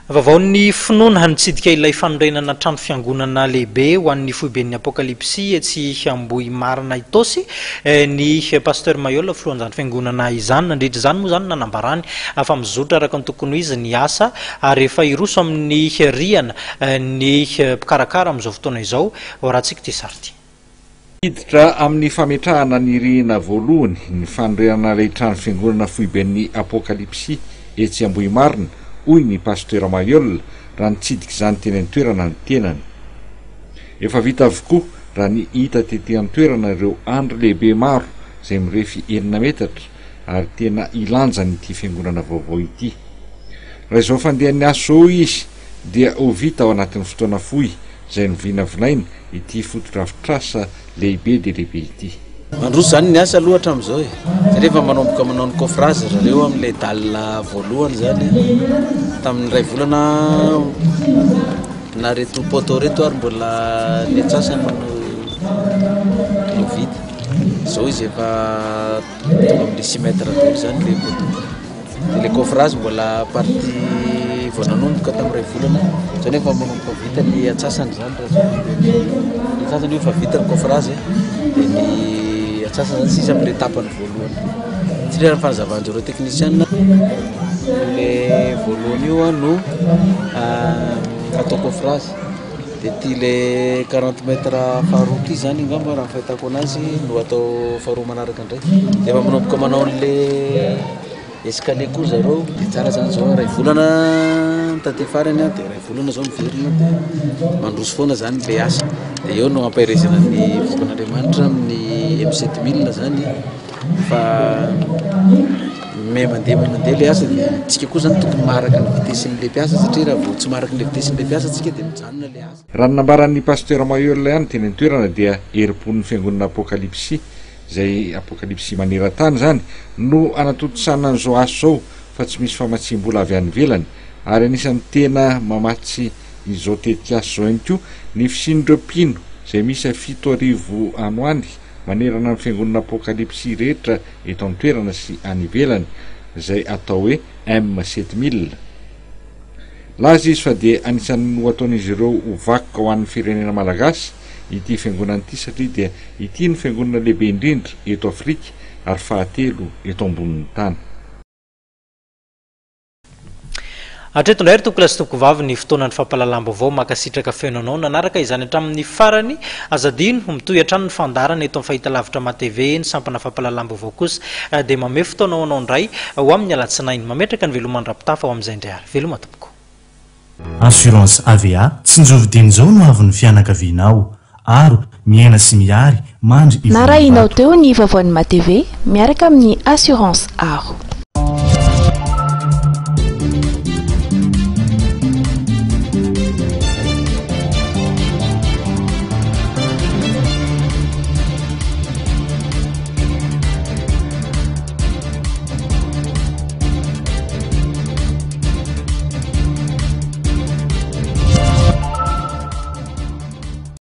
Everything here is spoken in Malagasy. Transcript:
Vaovaon'ny finoana, nitsidika ilay fanorenana trano fiangonana lehibe ho an'ny foiben'ny Apokalypsy etsy Ambohimarina Itaosy ny Pasteur Mailhol filohan'izany fiangonana izany. Nandritra izany moa izany nanambarany fa mizotra araka ny tokony ho izy ny asa ary efa hiroso amin'ny rihana ny mpikarakara amin'izao fotoana izao. Hoarahantsika ity sary ity. Hiditra amin'ny fametrahana ny rihina voalohany ny fanorenana ilay trano fiangonana foiben'ny Apokalypsy etsy Ambohimarina, hoy ny Pasitera Mailhol raha nitsidika izany teny an-toerana ny tenany. Efa vita avokoa raha ny hita tety an-toerana ireo andry lehibe maro izay mirefy enina metatra ary tena hilanjany ity fiangonana vaovao ity. Raha izao fandehan'ny asa izao hoy izy dia ho vita ao anatin'ny fotoana fohy izay novinavinaina ity fotodrafitrasa lehibe dia lehibe ity. Mandroso izany ny asa aloha hatramin'izao e, satria efa manomboka manao ny coffrage zareo amin'ilay dalle voalohany izany, tamin'ny iray volana na reto poteau reto ary mbola ny antsasany no no vita, izao izy efa tonga amin'ny six mètres daholo izany ilay poteau. Dia ilay coffrage mbola partie vao nanomboka tamin'ny iray volana, izany hoe efa manomboka vita ny antsasany izany raha zao mandeha ny ny antsasany io efa vita ny coffrage dia ny antsasany izany sisa amin'ilay tapany voalohany. Satria raha ny fanazavan-jareo technicien ilay voalohany io no atao coffrage dia ity ilay 40 mètres faharoa ity izany angamba raha ny fahitako anazy no atao faharoa manaraka indray. Dia efa manomboka manao an'ilay escalier koa zareo dia tsara zany zao iray volana ny taty farany dia iray volana zao miverina dia mandroso foana zany le asa dia eo no ampaherezana ny vokon'Andriamanitra amin'ny M 7000 zany fa me mandeha me mandeha le asa dia tsika koa zany tokony maharaka ny vitesse-n'le mpiasa satria raha vao tsy maharaka ny vitesse-n'le mpiasa tsika dia mijanona le asa. Raha ny nambaran'ny Pasteur Mayeul ihany teny an-toerana dia herim-pon'ny fiangonana Apokalypsy Izay apokalypsy maneran-tany izany no anatontosana an'izao asa izao fa tsy misy famatsiam-bola avy any ivelany ary anisan'ny tena mamatsy izao tetikasa izao ihany koa ny fisian'ireo mpino izay miisa 7000 any ho any manerana ny fiangonana apokalypsy rehetra eto an-toerana sy any ivelany izay atao hoe M 7000. Nilaza izy fa dia anisan'ny nohataon'izy ireo ho vakoka ho an'ny firenena malagasy ity fiangonana ity satria dia ity no fiangonana lehibe indrindra eto Afrika ary fahatelo eto ambonin'ny tany. Hatreto indray ry tompokolahy sy tompokovavy ny fotoanan'ny fampahalalam-baovao mankasitraka feno anao nanaraka izany hatramin'ny farany. Aza adino, mitohy hatrany ny fandaharana eto amin'ny fahitalavitra MATV, ny sampana fampahalalam-baovao kosa dia mamehy fotoana ho anao indray ho amin'ny alatsinainy. Mametraka ny veloma mandra-pitafa ho amin'izay indray ary. Veloma tompoko. Assurance AVA, Tsinjovy dieny izao no avon'ny fianakavianao. Aro, miaina sy mihary, mandry ivon'ny Narahinao vato. teo ny vaovaon'ny MATV miaraka amin'ny Assurance Aro.